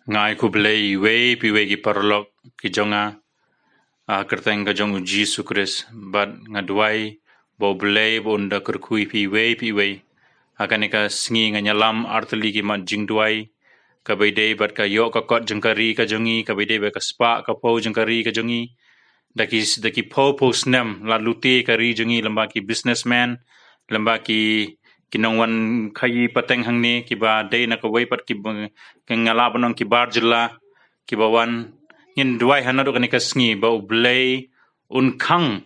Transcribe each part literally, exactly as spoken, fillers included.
Nga ai khublei iwei pa iwei ki paralok ki jong nga, ha kyrteng ka jong u Jisu Khrist, bad nga duwai ba u Blei ba un da kyrkhu ïa phi iwei pa iwei. Ha kane ka sngi ngan ïalam artylli ki mat jingduwai, kaba ïadei bad ka ïoh ka kot jong ka ri ka jong ngi, kaba ïadei bad ka spah ka phew jong ka ri ka jong ngi. Da ki, da ki phew phew snem la lute ka ri jong ngi, lyngba ki businessman, lyngba ki, ki nongwan khaïi pateng hangne, kiba dei na kawei pat ki ba, ki nga lah ban ong ki bar jylla, kiba wan. Ngin duwai ha naduh kane ka sngi ba u Blei un khang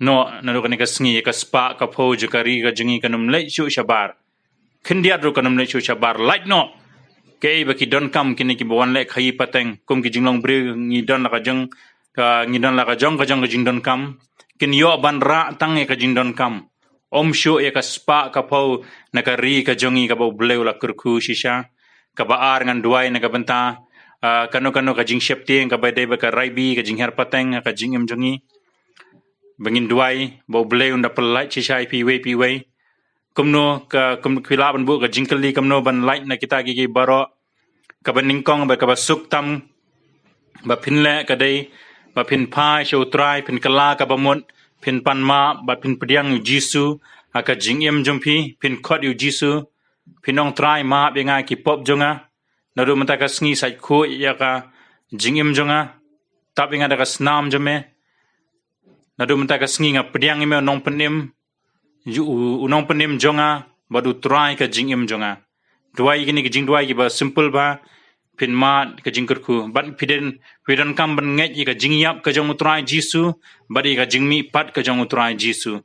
noh naduh kane ka sngi ïa ka spah ka phew jong ka ri ka jong ngi, kan ym leit shuh shabar. Khyndiat ruh kan ym leit shuh shabar, lait noh. Kaei ba ki donkam kine kiba wan leh khaïi pateng, kum ki jinglong briew ngi don la ka jong, ka, ngi don la ka jong, ka jong ka jingdonkam. Kin ïoh ban rah tang ïa ka jingdonkam, ym shuh ïa ka spah ka phew na ka ri ka jong ngi kaba u Blei u la kyrkhu shisha. Kaba ar, ngan duwai na ka bynta, ah, kano kano ka jingsheptieng kaba dei bad ka raibi, ka jinghiar pateng, ka jingim jong ngi. Ba ngin duwai ba u Blei un da pyllait shisha ïa phi iwei pa iwei. Kumno ka, kum, phi lah ban buh ka jingkylli kumno ban lait na kita ki, ki baroh. Kaba nyngkong bad kaba suk tam ba phin leh ka dei ba phin phai sha u Trai, phin kylla kaba mut, phin pan map bad phin pdiang ïa u Jisu ha ka jingim jong phi, phin khot ïa u Jisu, phin ong, Trai, map ïa nga ki pop jong nga. Naduh mynta ka sngi, sait khuid ïa ka jingim jong nga, tap ïa nga da ka snam jong me. Naduh mynta ka sngi nga pdiang ïa me u nongpynim, u, u nongpynim jong nga bad u Trai ka jingim jong nga. Duwai kine ki jingduwai kiba simple bha, phin mad ka jingkyrkhu. Bad phi don, phi donkam ban ngeit ïa ka jingïap ka jong u Trai Jisu bad ïa ka jingmihpat ka jong u Trai Jisu.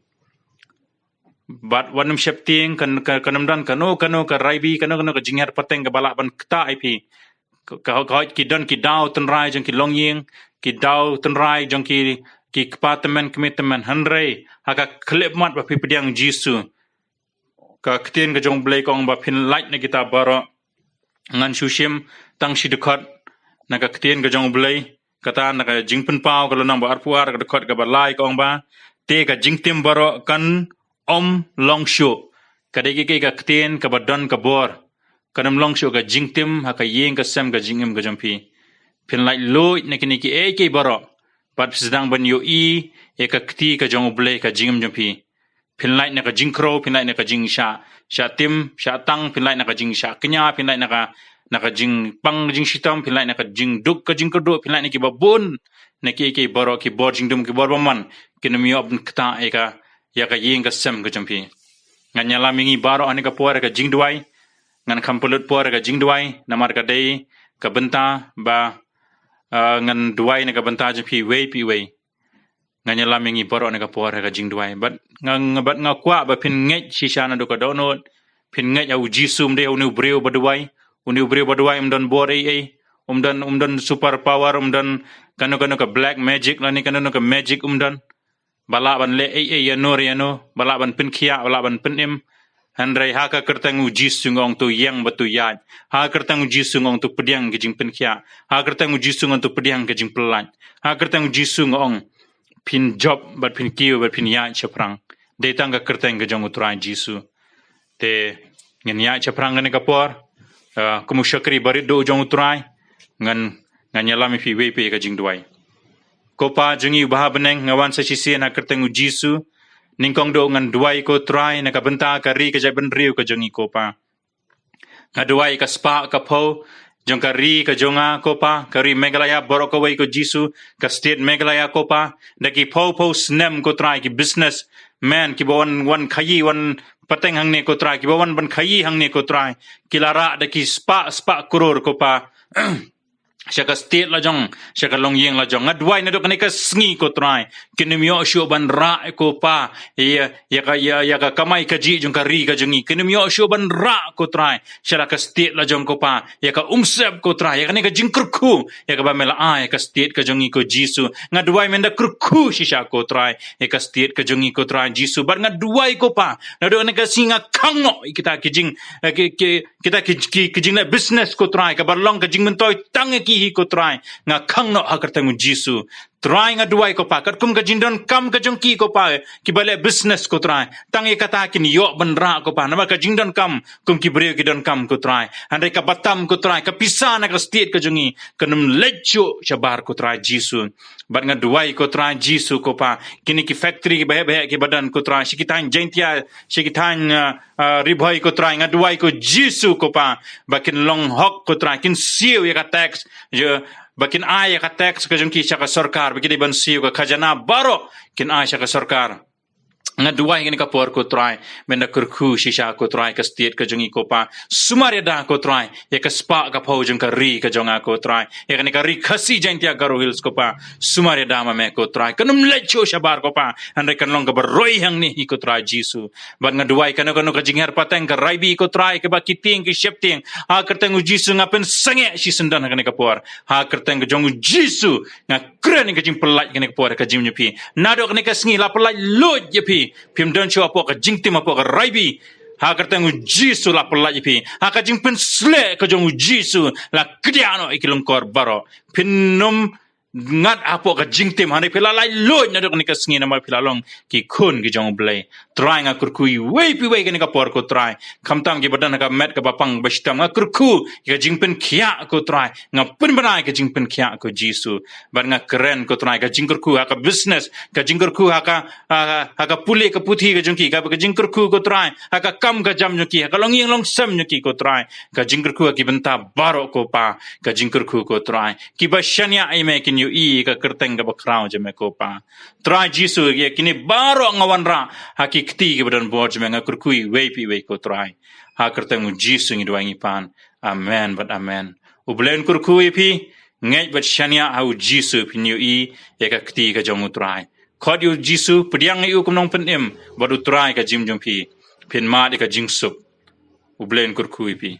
Bad wat nym sheptieng, kan, kan, kan ym don kano kano ka raibi, kano kano ka jinghiar pateng kaba lah ban ktah ïa phi. Ka, ka, ka, ki don ki daw tynrai jong ki longïing, ki daw tynrai jong ki, ki kpa tymmen, kmie tymmen, hynrei ha ka khyllipmat ba phi pdiang Jisu, ka ktien ka jong u Blei ka ong ba phin lait na kita baroh. Ngan shu shim tang shi dkhot na ka ktien ka jong u Blei, kata na ka Jingpynpaw ka lynnong ba arphew ar, ka dkhot kaba lai, ka ong ba, te ka jingtim baroh kan ym long shuh. Ka dei ka, ka, ka ktien kaba don ka bor. Kan ym long shuh ka jingtim ha ka ïing ka sem ka jingim ka jong phi. Phin lait luid na kine kiei kiei baroh, bad phi sdang ban ïohi ïa ka kti ka jong u Blei ha ka jingim jong phi. Phin lait na ka jingkhrew, phin lait na ka jingshah, shah tim, shah tang, phin lait na ka jingshah kñia, phin lait na ka, na ka jingpang jingshitom, phin lait na ka jingduk ka jingkyrduh, phin lait na kiba bun, na kiei kiei baroh, ki bor jingdum, ki bor bymman, kin ym ïoh ban ktah ïa ka, ïa ka ïing ka sem ka jong phi. Ngan ïalam ïa ngi baroh ha kane ka por ïa ka jingduwai. Ngan kham pynlut por ïa ka jingduwai, namar ka dei ka bynta ba, ah, ngan duwai na ka bynta jong phi iwei pa iwei. Ngan ïalam ïa ngi baroh ha kane ka por ïa ka jingduwai. Bad nga, nga, bad nga kwah ba phin ngeit shisha naduh ka dohnud. Phin ngeit ha u Jisu, ym dei ha une u briew ba duwai. Une u briew ba duwai um don bor ei ei. Um don, um don super power, um don kano kano ka black magic lane kano kano ka magic um don, ba lah ban leh ei ei ïano re ïano, ba lah ban pynkhiah, ba lah ban pynim. Hynrei ha ka kyrteng u Jisu nga ong, to ïeng bad to ïaid. Ha ka kyrteng u Jisu nga ong, to pdiang ka jingpynkhiah. Ha ka kyrteng u Jisu nga ong, to pdiang ka jingpyllait. Ha ka kyrteng u Jisu nga ong, phin jop bad phin kiew bad phin ïaid shaphrang. Dei tang ka kyrteng ka jong u Trai Jisu. Te ngin ïaid shaphrang ha kane ka por, ah, kum u shakri barit duh jong u Trai, ngan, ngan ïalam ïa phi iwei pa iwei ha ka jingduwai. Ko Pa jong ngi uba ha bneng, nga wan sa shisien ha ka kyrteng u Jisu. Nyngkong duh ngan duwai ko Trai na ka bynta ka ri ka jaitbynriew ka jong ngi ko Pa. Nga duwai ka spah ka phew jong ka ri ka jong nga ko Pa, ka ri Meghalaya baroh kawei ko Jisu, ka state Meghalaya ko Pa, da ki phew phew snem ko Trai, ki businessman kiba wan, wan khaïi, wan pateng hangne ko Trai, kiba wan ban khaïi hangne ko Trai, ki la rah da ki spah spah klur ko Pa. Sha ka state la jong, sha ka longïing la jong. Nga duwai naduh kane ka sngi ko Trai, kin ym ïoh shuh ban rah ko Pa ïa, ïa ka, ïa, ïa ka kamai kajih jong ka ri ka jong ngi. Kin ym ïoh shuh ban rah ko Trai sha la ka state la jong ko Pa ïa ka umsep ko Trai, ïa kane ka jingkyrkhu ïa kaba me la ai ïa ka state ka jong ngi ko Jisu. Nga duwai men da kyrkhu shisha ko Trai ïa ka state ka jong ngi ko Trai Jisu. Bad nga duwai ko Pa, naduh kane ka sngi nga khang noh ïa kita ki jing, eh, ki, ki, kita ki, ki, ki jingleh business ko Trai, kaba long ka jingmyntoi tang ïa ki hi ko Trai. Nga khang noh ha ka kyrteng u Jisu. Trai nga duwai ko Pa, katkum ka jingdonkam ka jong ki ko Pa, kiba leh business ko Trai. Tang ïa kata kin ïoh ban rah ko Pa, namar ka jingdonkam, kum ki briew ki donkam ko Trai. Hynrei kaba tam ko Trai, ka pisa na ka state ka jong ngi, kan ym leit shuh shabar ko Trai Jisu. Bad nga duwai ko Trai Jisu ko Pa, kine ki factory kiba heh ba heh kiba don ko Trai, sha ki thaiñ Jaintia, sha ki thaiñ, ah, ah, Ri Bhoi ko Trai, nga duwai ko Jisu ko Pa, ba kin long hok ko Trai, kin siew ïa ka tax, ïa, ba kin ai ïa ka tax ka jong ki sha ka sorkar, ba ki dei ban siew ka khajana baroh, kin ai sha ka sorkar. Nga duwai kane ka por ko Trai, mynda kyrkhu shisha ko Trai ka state ka jong ngi ko Pa. Sumar ïa da ko Trai, ïa ka spah ka phew jong ka ri ka jong nga ko Trai. Ïa kane ka ri Khasi Jaintia Garo Hills ko Pa. Sumar ïa da ma me ko Trai. Kan ym leit shuh shabar ko Pa. Hynrei kan long kaba roi hangne hi ko Trai Jisu. Bad nga duwai kano kano ka jingher pateng ka raibi ko Trai kaba ki tieng ki sheptieng. Ha kyrteng u Jisu nga pynsangeh shisyndon ha kane ka por. Ha kyrteng ka jong u Jisu nga kren ïa ka jingpyllait kane ka por ka jingim ïa phi. Naduh kane ka sngi la pyllait luid ïa phi. Phim don shuh hapoh ka jingtim hapoh ka raibi. Ha kyrteng u Jisu la pyllait ïa phi. Ha ka jingpynsleh ka jong u Jisu la kdiah noh ïa ki lyngkor baroh. Phin ym ngat hapoh ka jingtim, hynrei phi la lait luid naduh kane ka sngi namar phi la long ki khun ki jong u Blei. Trai nga kyrkhu iwei pa iwei kane ka por ko Trai. Khamtam kiba don ha ka met kaba pang ba shitom nga kyrkhu ïa ka jingpynkhiah ko Trai. Nga pynbna ïa ka jingpynkhiah ko Jisu. Bad nga kren ko Trai ka jingkyrkhu ha ka business, ka jingkyrkhu ha ka, ha, ha ka pule ka puthi ka jong ki, ka, ka jingkyrkhu ko Trai ha ka kam ka jam jong ki, ha ka longïing longsem jong ki ko Trai. Ka jingkyrkhu ha ki bynta baroh ko Pa, ka jingkyrkhu ko Trai. Kiba shaniah ïa me kin ïohi ïa ka kyrteng kaba khraw jong me ko Pa. Trai Jisu ïa kine baroh nga wanrah ha ki kti kiba don bor jong me nga kyrkhu iwei pa iwei ko Trai. Ha kyrteng u Jisu ngi duwai ngi pan. Amen bad amen. U Blei un kyrkhu ïa phi, ngeit bad shaniah ha u Jisu phin ïohi ïa ka kti ka jong u Trai. Khot ïa u Jisu, pdiang ïa u kum u nongpynim bad u Trai ka jingim jong phi. Phin mad ïa ka jingsuk. U Blei un kyrkhu ïa phi.